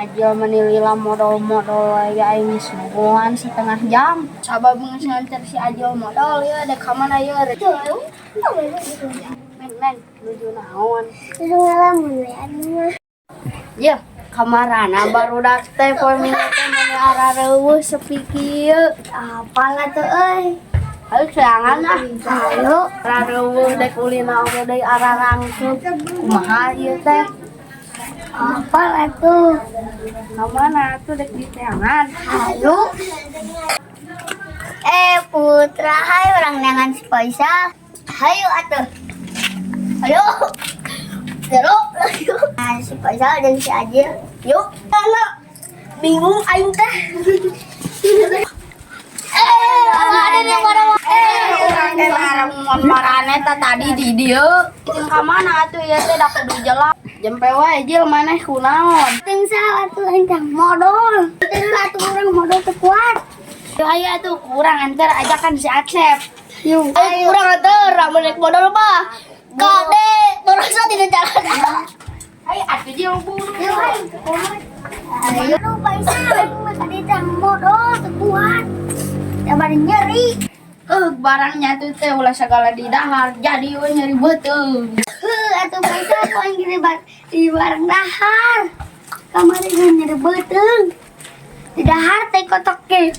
Aja menilila modal-modal ya aing nungguan setengah jam. Sabab geus nganter si Ajil modal ya dek ka mana ya. Neng, neng, nuju naon? Nuju ngalamun we anu mah. Ya, kamarana barudak teh poe Minggu teh meni arareuweuh sepi kieu. Apalah tuh euy. Ayo sorangan ah. Ayo. Arareuweuh dek ulina oge deui ararangkeub. Kumaha ieu teh? Apalah tuh. Kamana atuh dek diteangan? Ayo. Putra, hayu urang neangan si Faisal. Hayu atuh. Ayo. Seru. Ayo. Nah, si Faisal dan si Ajil. Yuk. Anak. Bingung aing teh. Ada nih urang teh bareng marane teh tadi di dieu. Jeung ka mana atuh ieu teh da kudu jelas. Jempe wae Jil maneh kunaon? Teu salah tuh aing teh modal. Teu atuh urang modal teu kuat. Ayo ayo atuh kurang antar ajakan si Acep. Yuk. Ayo kurang antar ramun naik modal mah. Kade, terus tidak jalan. Ayo atuh Jil buru. Yuk, ayo. Ayo, Faisal, aing mah tadi teh modal teu kuat. Sabar nyeri. Barangnya tuh teh ulah segala di dahar jadi we nyeri beuteung. Heuh, atuh Faisal ku aing di di barang dahar. Kamari ge nyeri beuteung. Di dahar teh kotok ge.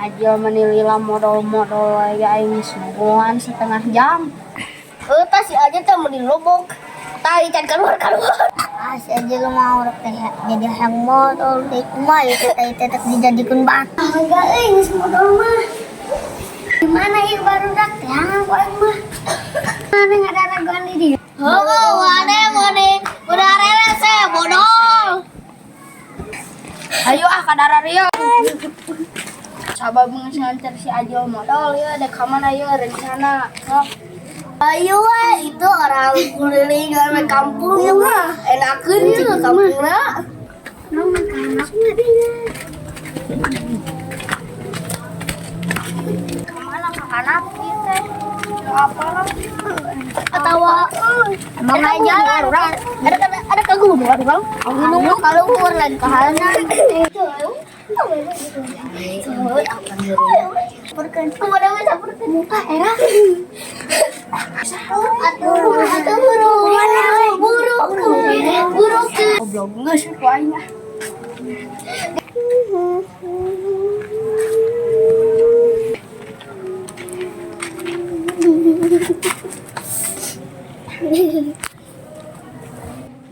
Aja menilila modal-modal ya aing nungguan setengah jam. Tah si aja teh mau dilobok. Tai can keluar-keluar. Ah, si aja lu mau rek teh jadi hayang modal deui kumaha ieu teh tai teh dijadikeun batu. Enggak euy geus modal mah. Gimana ieu barudak teh ku aing mah. Mana ngadaragoan di dieu. Heuh, wade wade udah rese modal. Ayo ah ka dararieu. Sabab geus nganter si Ajil modal ya dek ka mana ya rencana. Ayo we, itu orang keliling ke kampung mah. Enakeun sih ke kampungna. Urang mah kanak mah dia. Ka mana ka kanan ieu teh? Apa lah? Atawa emang aya jalan urang. Ada ka gunung urang. Gunung ka luhur lain ka hanan. Sampurkeun. Kumaha we sampurkeun? Ah, era. Atuh, atuh buru. Buru. Buru. Goblok geus ku aing ah.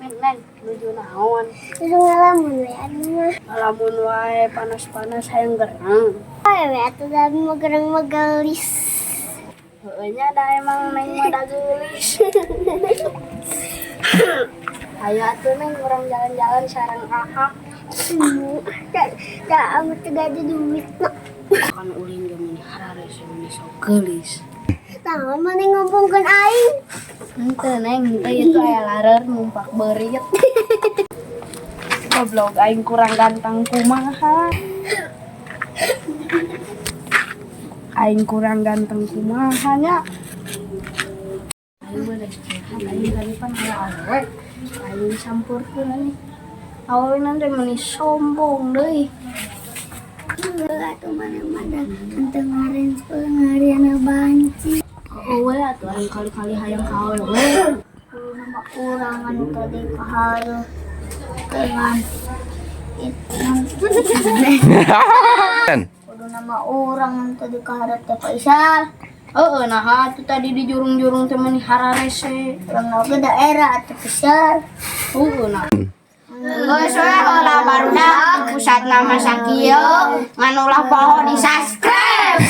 Neng, neng, nuju naon? Nuju ngalamun we anu mah. Ngalamun wae panas-panas hayang gerang. Ayo we atuh da mah gerang mah geulis. Heueuh nya da emang neng mah da geulis. Ayo atuh neng urang jalan-jalan sareng Aa. Da da amat teu gaduh duit mah. Kan ulin ge meni hararese meni sok geulis. Naon maneh ngomongkeun aing? Henteu neng, henteu ieu tuh aya larer numpak beurit. Goblok aing kurang ganteng kumaha. Aing kurang ganteng kumaha nya. Aing mah geus curhat aing tadi pan aya awewe. Aing sampurkeun anjing. Awewe nanti meni sombong deui. Heuh atuh maneh mah da henteu ngariana banci. Heueuh we atuh aing kali-kali hayang ka awewe. Kudu nama urang anu tadi kahareuh dengan itu. Kudu nama urang anu tadi kahareup teh Faisal. Heeh, naha atuh tadi di jurung-jurung teh meni hararese. Urang oge daerah atuh Faisal. Heueuh nah. Geus we heula barudak pusatna mah sakieu ngan ulah poho di subscribe.